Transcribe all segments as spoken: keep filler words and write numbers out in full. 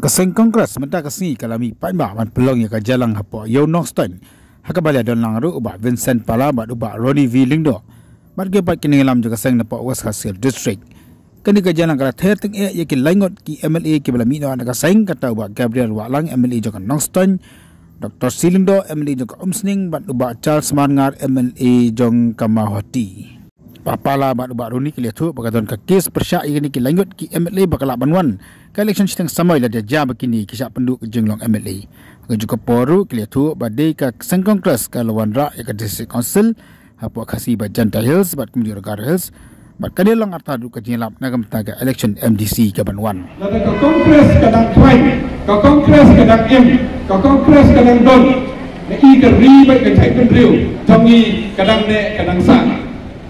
Ka seng Congress mynta ka sngi ka la mih paidbah ban pynlong ïa ka jingïalang hapoh Ïew Nongstoiñ, ha kaba la don lang ruh u Bah Vincent Pala bad u Bah Ronnie V Lyngdoh bad kiwei pat ki nongïalam jong ka seng napoh West Khasi Hills District. Kane ka jingïalang ka la ther tyngeh ïa ki laingut ki M L A kiba la mih noh na ka seng, kata u Bah Gabriel Wahlang, M L A jong ka Nongstoiñ, Doctor C Lyngdoh, M L A jong ka Umsning, bad u Bah Charles Marngar, M L A jong ka Mawhati. Bah Pala bad u Bah Ronnie ki la ïathuh ba ka don ka kes pyrshah ïa kine ki laingut ki M L A ba ka lah ban wan ka election shiteng samoi lada jia ba kine ki shah pynduh ka jinglong M L A. Ha kajuh ka por ruh ki la ïathuh ba dei ka seng Congress ka la wanrah ïa ka District Council hapoh Khasi bad Jaintia Hills bad kumjuh ruh Garo Hills, bad ka dei long artat ruh ka jingïalap na ka bynta ka election M D C ka ban wan. Lada ka Congress ka dang khlaiñ, ka Congress ka dang im, ka Congress ka dang don, nga i ka ri bad ka jaitbynriew jong ngi ka dang neh ka dang sah.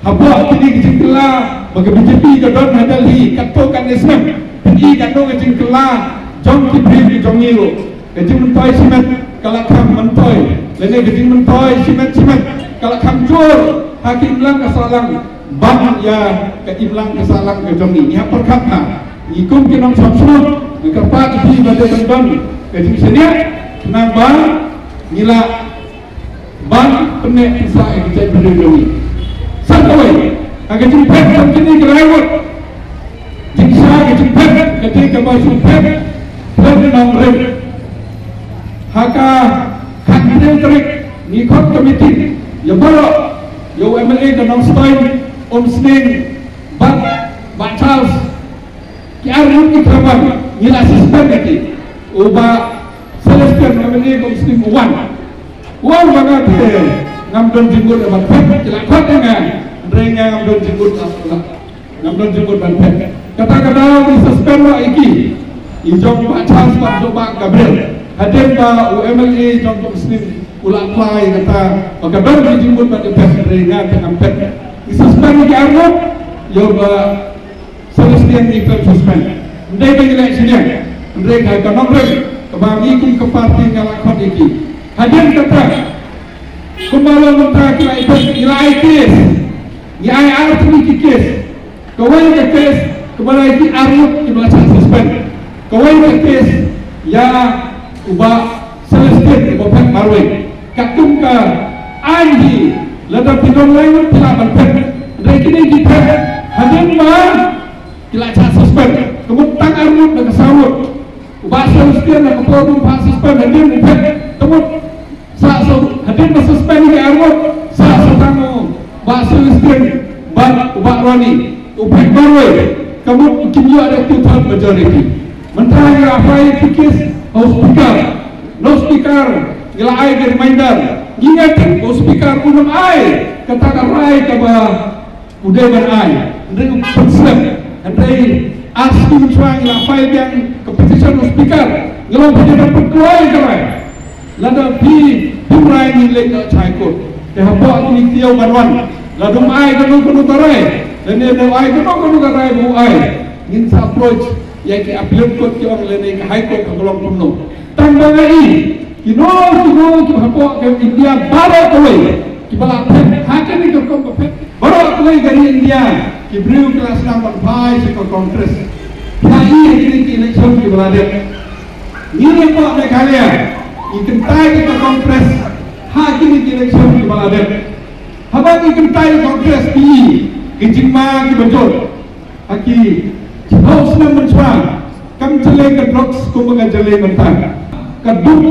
Hapoh kine ki jingkylla ba ka B J P ka don ha Delhi katto katne snem, phi i katno ka jingkylla jong ki briew ki jong ngi ruh. Ka jingmyntoi shimet ka la kham myntoi, lane ka jingmyntoi shimet shimet ka la kham jur ha ka imlang ka sahlang ban ïa ka imlang ka sahlang ka jong ngi. Ngi hap pyrkhat ha ngi kum ki nongshong shnong, ngi kyrpad ïa phi ba dei ban don ka jingshaniah khnang ba ngi lah ban pynneh pynsah ïa ka jaitbynriew jong ngi. Sa kawei, ha ka jingphet jong kine ki lai ngut, jingshai ka jingphet ka dei kaba shu phet phet nongrim. Ha ka khathynriew tarik ngi khot ka meeting ïa baroh, ïa u M L A ka Nongstoiñ, Umsning, bad Bah Charles. Ki ar ngut ki khlem wan ngi la suspend ïa ki. U Bah Celestine, M L A ka Umsning, u wan. U wan ba nga te ngam don jingmut ban phet, ki la khot ïa nga. Hynrei nga ngam don jingmut, ngam don jingmut ban phet. Kata ka daw ngi suspend noh ïa ki. I jong Bah Charles bad jong Bah Gabriel. Hadien ba u M L A jong ka Umsning u la apply, kata ba ka don ka jingmut ban ïa phet, hynrei nga te ngam phet. Ngi suspend ïa ki ar ngut, ïa u Bah Celestine ngi khlem suspend. Ym dei ba ngi leh shiliang, hynrei ka, ka nongrim kaba ngi kum ka party nga la khot ïa ki. Hadien kata, kumba long mynta ki la ïa phet, ngi la ai case. Ngi ai ar tylli ki case. Kawei ka case kaba la ïa ki ar ngut kiba la shah suspend. Kawei ka case ïa u Bah Celestine uba phet marwei. Katkum ka aiñ hi, lada phi don lai ngut phi lah ban phet. Hynrei kine ki phet hadien ba ki la shah suspend. Ka mut tang ar ngut na ka saw ngut. U Bah Celestine na ka por ba u shah suspend hadien u phet. Ka mut sa, sa, hadien ba suspend ïa ki ar ngut, sa, sa tang u Bah Celestine bad u Bah Ronnie u phet marwei. Ka mut kim ïoh da two third majority. Mynta ngi la file ïa ki case ha u speaker. Na u speaker ngi la ai ka reminder. Ngi ngeit ba u speaker un ym ai kata ka rai kaba u dei ban ai. Hynrei u pynslem. Hynrei ar sngi mynshuwa ngi la file biang ka petition ha u speaker. Ngi long phi dei ban pynkloi ka rai. Lada phi, phim rai, ngin leit noh sha High Court. Te hapoh kine ki taïew ban wan, lada um ai kano kano ka rai, lane lada u ai kano kano ka rai ba u ai, ngin sa approach ïa ki Appellate Court, ki ong, lane ka High Court ka long kumno. Tang ba nga i kino kino ki hapoh ka India baroh kawei kiba la phet ha kane ka rukom ba phet, baroh kawei ka ri India, ki briew ki la sdang ban phai sha ka Congress. Phi i ha kine ki election kiba la dep. Ngi hapoh Meghalaya ngi kyntait ïa ka Congress ha kine ki election kiba la dep. Haba ngi kyntait ïa ka Congress, phi i ki jingma kiba jur. Ha ki shiphew snem mynshuwa kam jyllei ka drugs kumba ka jyllei mynta. Ka duk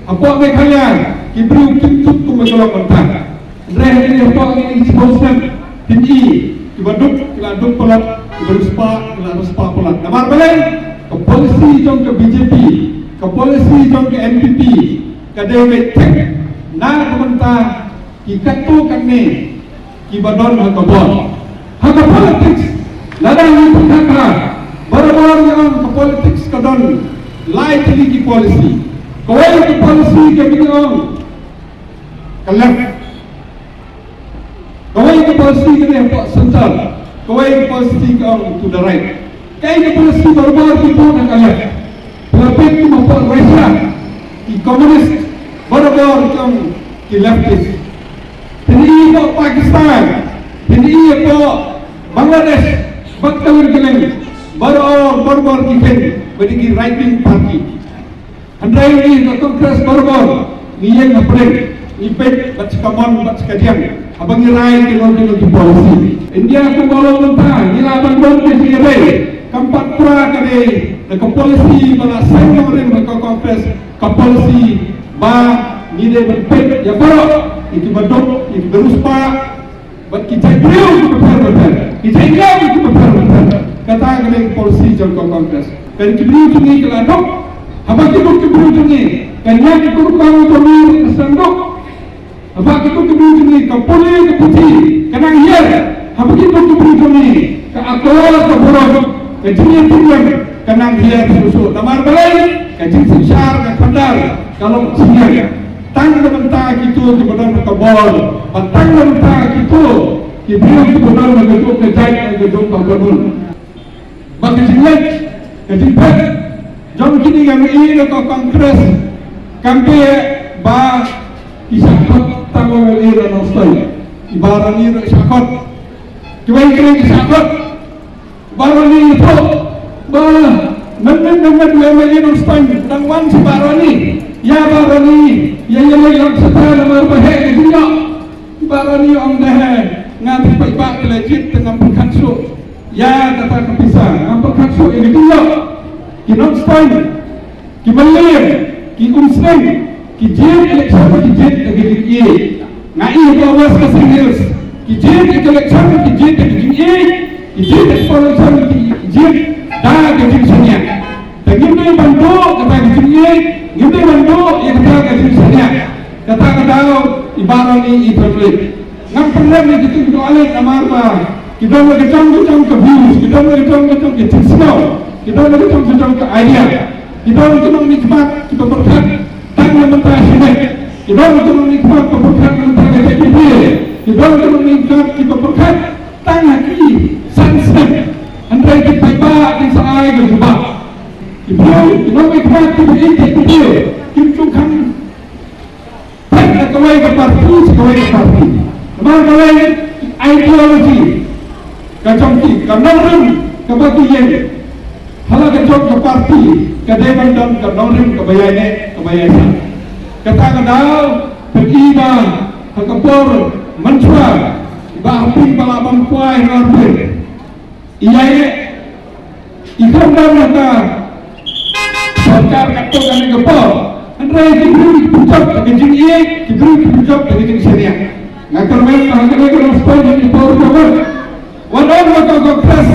hapoh Meghalaya ki briew kim duk kumba ka long mynta. Hynrei ha kine hapoh kine ki shiphew snem, phin i kiba duk ki la duk palat, kiba riewspah ki la riewspah palat. Namar balei? Ka policy jong ka B J P, ka policy jong ka N P P ka dei beit thik na ka bynta ki katto katne kiba don ha ka bor. Ha ka politics, lada ngi pyrkhat ha, barabor ngi ong ka politics ka don lai tylli ki policy. Kawei ka policy kaba ngi ong ka left. Kawei ka policy ka dei hapoh centre. Kawei ka policy ka ong to the right. Kaei ka policy barabor ki pud ha ka left? Phi la peit kum hapoh Russia, ki communist, barabor ki ong ki leftist. Phin i hapoh Pakistan, phin i hapoh Bangladesh, bad kylleng kylleng, barabor, barabor ki kheiñ Bad ki right wing party. Hynrei ngi ka Congress barabor ngi ïeng ha pdeng, ngi peit bad sha kamon bad sha kadiang haba ngi rai kino kino ki policy. India kumba long mynta ngi lah ban don ka jingïadei, kam pat pra ka dei da ka policy ba la seng nongrim ha ka Congress, ka policy ba ngi dei ban peit ïa baroh ïa kiba duk, ïa kiba riewspah, bad ki jait briew kiba pher bapher, ki jait niam kiba pher bapher. Kata ka dei ka policy jong ka Congress. Kan ki briew jong ngi ki la duk. Haba ki duk ki briew jong ngi, ka niam ka rukom jong ngi ka sdang duk. Haba ki duk ki briew jong ngi, ka pule ka puthi ka nang hiar. Haba ki duk ki briew jong ngi, ka akor ka burom, ka jingïatyngkhuh ka nang hiar shuh shuh. Namar balei? Ka jingsynshar ka khadar ka long jingïatyngkhuh. Tang na bynta kito kiba don ha ka bor, bad tang na bynta kito ki briew kiba don ha kajuh ka jait, ha kajuh ka bynun. Ba ka jingleh, ka jingphet jong kine ki M L A na ka Congress kam dei ba ki shah khot tang M L A na Nongstoiñ. I Barani ruh i shah khot. Kiwei kiwei ki shah khot. Barani ïathuh ba mynmiet mynmiet u M L A Nongstoiñ dang wan sha Barani. Ïa Barani, ïa ïa leit lam shatei namar ba heh ka jingïoh. Barani ong da heh, nga te paidbah ki la jied te ngam pyrkhat shuh ïa kata ka pisa, ngam pyrkhat shuh ïa ka jingïoh. Ki Nongstoiñ, ki Mylliem, ki Umsning, ki jied election ki jied da ka jingïeit. Nga ïohi ha West Khasi Hills, ki jied election ki jied da ka jingïeit, ki jied election ki jied da ka jingshaniah. Te ngim dei ban duh kata ka jingïeit, ngim dei ban duh ïa kata ka jingshaniah. Kata ka daw i Barani i pynleit. Ngam pynleit ïa kito ki dohnud namar ba ki don la ka jong ka jong ka views, ki don la ka jong ka jong ka jingsngew, ki don la ka jong ka jong ka idea. Ki don ki nongmihkhmat kiba pyrkhat tang na bynta shi bynta. Ki don ki nongmihkhmat kiba pyrkhat na bynta ka J P P. Ki don ki nongmihkhmat kiba pyrkhat tang ha ki san snem. Hynrei ki paidbah kin sa ai ka jubab. Ki briew, ki nongmihkhmat kiba ïeit ïa ki briew, kim ju khang peit na kawei ka parti sha kawei ka parti. Namar kawei ideology ka jong ki, ka nongrim kaba ki ïeng ha la ka jong ka parti ka dei ban don ka nongrim kaba ïaineh kaba ïaisah. Kata ka daw phi i ba ha ka por mynshuwa ba ha phi ba la bam kwai ha phi. Ïa, i kham dang na ka sorkar katto katne ka por. Hynrei ki briew ki pynjop da ka jingïeit, ki briew ki pynjop da ka jingshaniah. Nga kyrmen ba ha kane ka por jong i por jong nga, wat ong ba ka Congress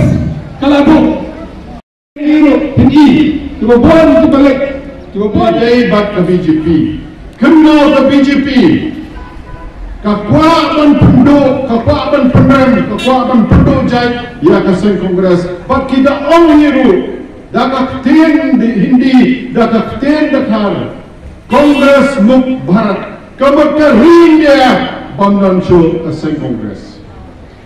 ka la duk. Ki ruh phin i kiba bun kiba leit, kiba bun. Dei bad ka B J P. Kynmaw ka B J P ka kwah ban pynduh, ka kwah ban pynrem, ka kwah ban pynduh jait ïa ka seng Congress. Bad ki da ong hi ruh da ka ktien Hindi, da ka ktien Dkhar, Congress Mukt Bharat, ka mut ka ri India bym don shuh ka seng Congress.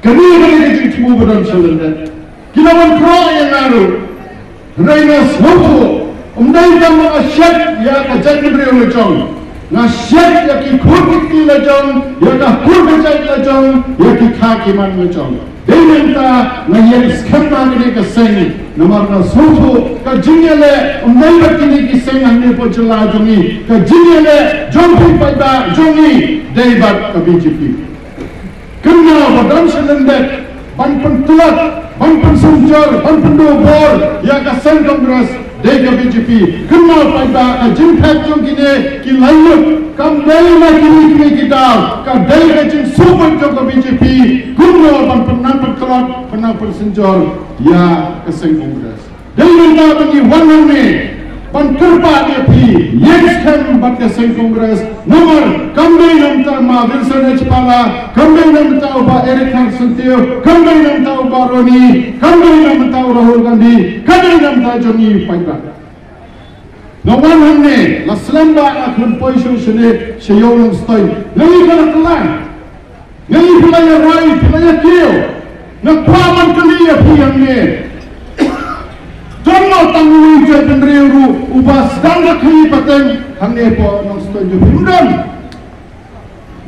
Kane ka dei ka jingthmu ba don sha lyndet. Ki la wan khroh ïa nga ruh. Hynrei nga sngewthuh, ym dei tang ba nga shet ïa ka jaitbynriew la jong. Nga shet ïa ki khun ki kti la jong, ïa ka khun ka jait la jong, ïa ki kha ki man la jong. Dei mynta nga ïeng skhem ba kane ka seng, namar nga sngewthuh ka jingïaleh ym dei bad kine ki seng hangne hapoh jylla jong ngi. Ka jingïaleh jong phi paidbah jong ngi dei bad ka B J P. Kynmaw ba don sha lyndet ban pyntlot, ban pynsynjor, ban pynduh bor ïa ka seng Congress dei ka B J P. Kynmaw paidbah ka jingphet jong kine ki laingut kam dei na kine kine ki daw, ka dei ka jingsngewbha jong ka B J P. Kynmaw ban pynnang pyntlot, pynnang pynsynjor ïa ka seng Congress. Dei mynta ba ngi wan hangne ban kyrpad ïa phi, ïeng skhem bad ka seng Congress. Namar kam dei na bynta ma Vincent H Pala, kam dei na bynta u Bah Eric Kharsyntiew, kam dei na bynta u Bah Ronnie, kam dei na bynta u Rahul Gandhi, ka dei na bynta jong ngi paidbah. Nga wan hangne la slem ba nga khlem poi shuh shane sha ïew Nongstoiñ. Nga ïohi ka la kylla. Nga ïohi phi la ïa rai, phi la ïa kiew. Nga kwah ban kylli ïa phi hangne. Don mo tang uwei u jaitbynriew ruh uba sdang da khyllipateng hangne hapoh Nongstoiñ jong phi? Ym don.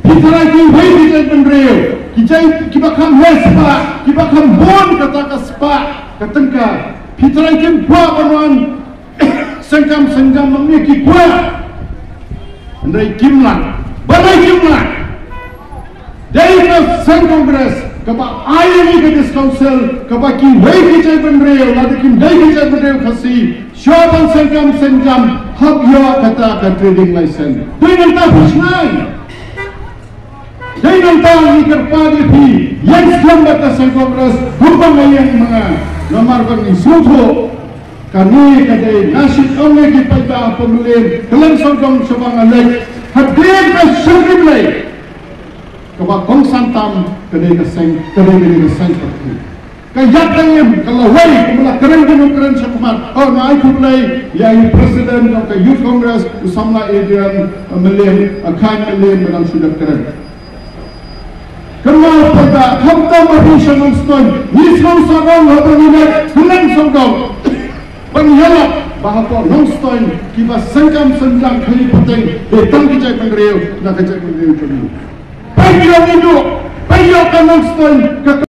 Phi tharai kiwei ki jaitbynriew, ki jait kiba kham heh spah, kiba kham bun kata ka spah ka tyngka, phi tharai kim kwah ban wan Sengkam sengkam ma ngi ki kwah. Hynrei kim lah. Balei kim lah? Dei ka seng Congress kaba ai ïa ngi ka District Council kaba kiwei ki jaitbynriew lada kim dei ki jaitbynriew Khasi shuwa ban sengkam sengkam hap ïoh kata ka trading license. Dei nangta phi shngaiñ. Dei nangta ngi kyrpad ïa phi, ïeng skhem bad ka seng Congress, kumba nga ïeng ma nga, namar ba ngi sngewthuh. Kane ka dei nga shu ong ïa ki paidbah hapoh Mylliem, kylleng sawdong sha ba nga leit, hadien ka shakri Blei. Kaba kongsan tam, ka dei ka seng, ka dei, ka dei ka seng party. Ka ïaid ka im, ka lawei, kumba la kren, kumba kren shakhmat. Oh, nga ai khublei ïa i President jong ka Youth Congress, u samla Adrian, uh, Mylliem, uh, Khain Mylliem, ba dang shu dep kren. Kynmaw paidbah, khamtam ba phi sha Nongstoiñ, ngi sngewsarong haba ngi leit, kylleng sawdong. Ban ïalap, ba hapoh Nongstoiñ, kiba sengkam sengkam kali pateng, dei tang ki jaitbynriew, na ka jaitbynriew jong ngi. Peit ïa ngi duh, peit ïa ka Nongstoiñ, ka